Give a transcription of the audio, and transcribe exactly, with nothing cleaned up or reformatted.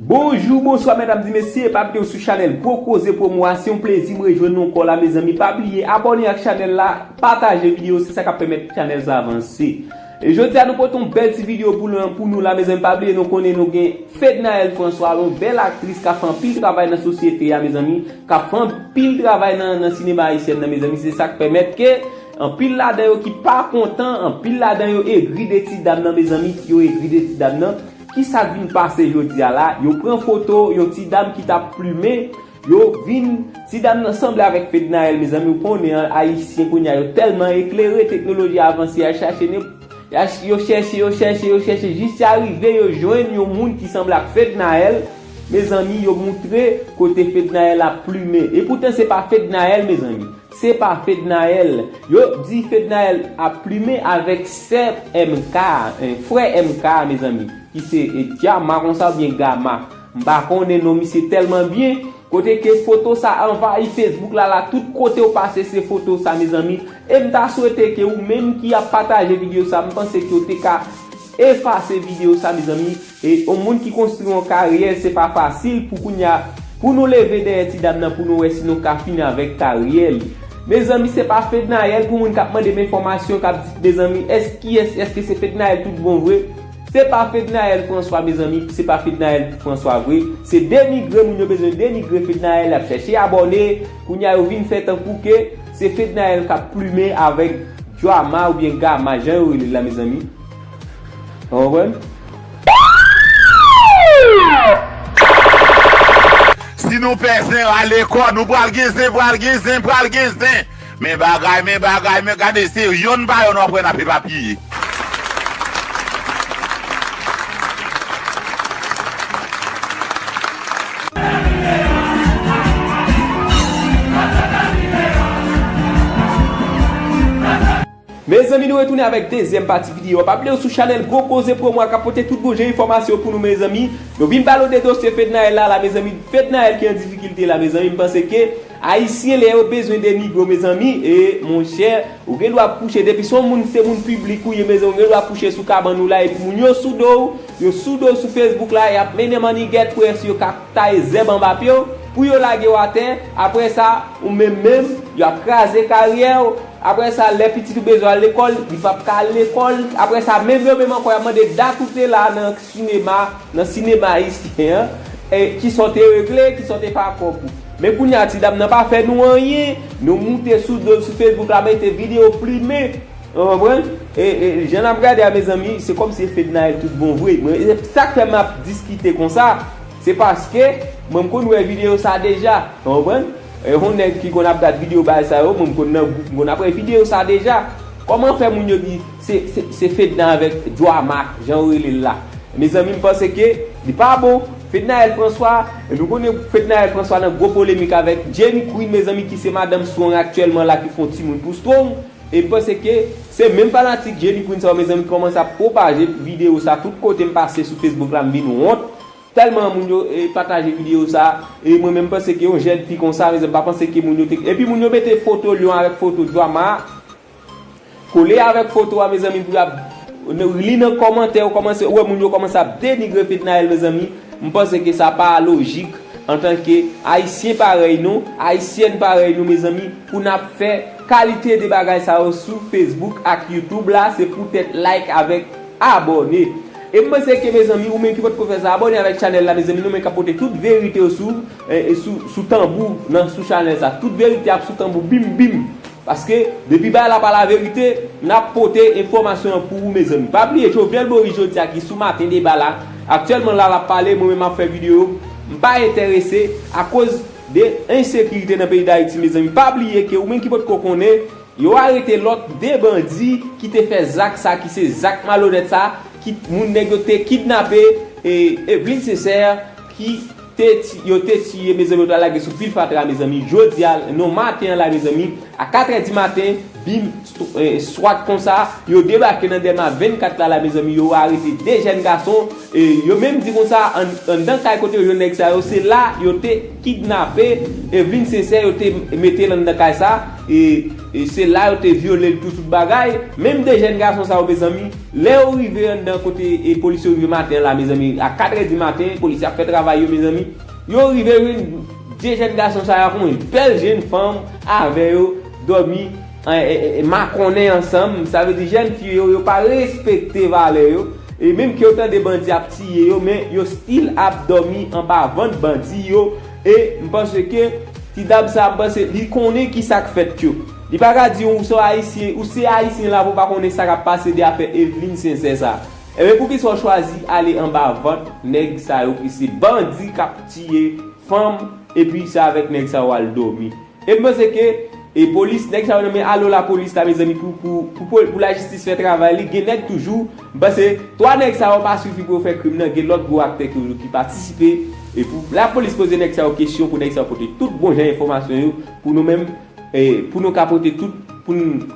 Bonjou, bonswa, medam, mesye, pa bliye w sou chanèl Gwo Koze Pwomo a, se yon plezi m rejwenn nou ankò la, mezanmi. Pa bliye abòne ak chanèl la, pataje videyo, se sa k ap pèmèt chanèl sa avanse. E jodi a, nou pote yon bèl ti videyo pou, pou nou la, mezanmi. Pa bliye, nou konnen nou gen Fednaelle François, yon bèl aktris k ap fè anpil travay nan sosyete a, mezanmi, k ap fè anpil travay nan, nan sinema ayisyèn nan, mezanmi. Se sa k pèmèt ke anpil ladan yo ki pa kontan, anpil ladan yo egri de ti dam nan, mezanmi, yo egri de ti dam nan. Kisa k vin pase jodi a la? Yo pran foto yon ti dam ki t ap plimen. Yo vin, ti dam nan sanble avèk Fednaelle, mezanmi. Ou konnen, an, Ayisyen kounye a, yo tèlman eklere, teknoloji avanse, y a chache ne, y a ch-, yo chèche, yo chèche, yo chèche, jis y a rive, yo jwenn yon moun ki sanble ak Fednaelle. Mezanmi, yo moutre kote Fednaelle ap plimen. E poutan, se pa Fednaelle, mezanmi. Se pa Fednaelle. Yo di Fednaelle ap plimen avèk sè M K, eh, frè M K, mezanmi, ki se, eh, Djama konsa oubyen Gama. M pa konnen non misye tèlman byen. Kote ke foto sa anvayi Facebook la, la, tout kote w pase se foto sa, mezanmi. E m ta swete ke ou menm ki ap pataje videyo sa, m panse ke w te ka efase videyo sa, mezanmi. E yon moun ki konstwi yon karyè, se pa fasil pou kounye a, pou nou leve dèyè ti dam nan, pou nou wè si nou ka fini avèk karyè li. Mezanmi, se pa Fednaelle, pou moun k ap mande m enfòmasyon, k ap di, mezanmi, èske, kiyès, èske se Fednaelle tout bon vre? Se pa Fednaelle François, mezanmi, se pa Fednaelle François vre. Se denigre, moun yo bezwen denigre Fednaelle, y ap chèche abòne. Kounye a, yo vin fè tankou ke se Fednaelle k ap plimen avèk Djama oubyen Gama, jan yo rele l la, mezanmi. Ou konprann? Si nou pè zen, rale kò nou, pral gen zen, pral gen zen, pral gen zen. Men bagay, men bagay, men gade, se yonn pa yonn w ap wè n ap epapiye. Mezanmi, nou retounen avèk dezyèm pati videyo a. Pa bliye w sou chanèl Gwo Koze Pwomo a k ap pote tout bon jan enfòmasyon pou nou, mezanmi. Nou vin pale w de dosye Fednaelle la, la, mezanmi. Fednaelle ki an difikilte la, mezanmi. M panse ke Ayisyen, lè yo bezwen denigre w, mezanmi, e, monchè, ou gen dwa kouche, depi se yon moun, se moun piblik ou ye, mezanmi, ou gen dwa kouche sou kabann ou la, epi moun yo sou do w, yo sou do w sou Facebook la, y ap mennen mannigèt pou yo ka taye zèb anba pye w, pou yo lage w atè. Apre sa, ou menm menm, y ap kraze karyè w. Apre sa, lè pitit ou bezwen al lekòl, li p ap ka al lekòl. Apre sa, menm yo menm ankò, y ap mande dat ou te la nan sinema, nan sinema ayisyen an, e, kisa w te regle, kisa w te fè ak kòb ou. Men kounye a, ti dam nan pa fè nou anyen, nou moute sou do l sou Facebook la, mete videyo plimen. Ou konprann? E, e, jan n ap gade a, mezanmi, se kòmsi e Fednaelle tout bon vre. Men, e, sa k fè m ap diskite konsa, se paske mwen m konn wè videyo sa deja. Ou konprann? E, yon nèg ki konn ap gad videyo bagay sa yo, mwen m konn nan gwoup, m konn ap wè videyo sa deja. Kòman fè moun yo di se, se, se Fedna avèk Djama, jan yo rele l la? Mezanmi, m panse ke li pa bon. Fednaelle François, nou konnen Fednaelle François nan gwo polemik avèk Jenny Queen, mezanmi, ki se madanm Strong aktyèlman la, ki fè yon timoun pou Strong. E m panse ke se menm fanatik Jenny Queen sa yo, mezanmi, ki kòmanse ap pwopaje videyo sa tout kote m pase sou Facebook la, m vin wont. Tèlman moun yo, e, pataje videyo sa, e mwen menm m panse ke yon jèn fi konsa, mezanmi, m pa panse ke moun yo te, epi moun yo mete foto lyon avèk foto Djama, kole avèk foto a, mezanmi, pou y ap li nan kòmantè, yo kòmanse, ou wè moun yo kòmanse ap denigre Fednaelle, mezanmi. M panse ke sa pa lojik antanke Ayisyen parèy nou, Ayisyèn parèy nou, mezanmi, pou n ap fè kalite de bagay sa yo sou Facebook ak YouTube la, se poutèt like avèk abòne. E m panse ke, mezanmi, ou menm ki potko fè sa, abòne avèk chanèl la, mezanmi, nou menm k ap pote tout verite yo sou, e, e sou, sou tanbou, nan, sou chanèl sa. Tout verite ap sou tanbou, bim, bim. Paske, depi bagay la pa laverite, n ap pote enfòmasyon an pou ou, mezanmi. Pa bliye, Jovenel Moïse jodi a ki sou maten deba la, aktyèlman la, l ap pale, mwen menm m ap fè videyo, m pa enterese akoz de ensekirite nan peyi Dayiti, mezanmi. Pa bliye ke ou menm ki potko konnen, yo arete lòt de bandi ki te fè zak sa, ki se zak malonèt sa, ki moun nèg yo te kidnape, e, Eveline Sincère, ki te ti-, yo te tiye, mezanmi, yo t al lage sou pil fatra, mezanmi. Jodi a, non, maten an la, mezanmi, a katrè di maten, bim, st-, e, swat konsa, yo debake nan Dèlma vennkat la, la, mezanmi, yo arete de jèn gason, e, yo menm di konsa, an-, anndan kay kote yo jwenn nèg sa yo, se la yo te kidnape Eveline Sincère, yo te mete l anndan kay sa, e, E se la yo te vyole l tou, tout bagay. Menm de jèn gason sa yo, mezanmi, lè yo rive anndan kote e polis yo rive maten an la, mezanmi, a kat è di maten, polis yo ap fè travay yo, mezanmi. Yo rive jwenn de jèn gason sa yo ak yon bèl jèn fanm avè yo, dòmi, e, e, e, makonnen ansanm. Sa vle di jèn fi yo, yo pa respekte valè yo. E menm ke yo tande bandi ap tiye yo, men yo still ap dòmi anba vant bandi yo. E m panse ke ti dam sa, m panse li konnen ki sa k fèt yo. Li pa ka di ou se ayisyen, ou se ayisyen la pou w pa konnen sa k ap pase de afè Eveline Sincère sa. Ebyen, poukisa w chwazi ale anba vant nèg sa yo ki se bandi k ap tiye fanm, epi se avèk nèg sa yo al dòmi? E m panse ke e polis, nèg sa yo nan men alo lapolis la, mezanmi, pou, pou, pou, pou, pou lajistis fè travay li, gen nèg toujou, m panse twa nèg sa yo pa sifi pou yo fè krim nan, gen lòt gwo aktè toujou ki patisipe, e pou lapolis poze nèg sa yo kesyon, pou nèg sa yo pote tout bon jan enfòmasyon yo, pou nou menm, e pou nou ka pote tout, pou nou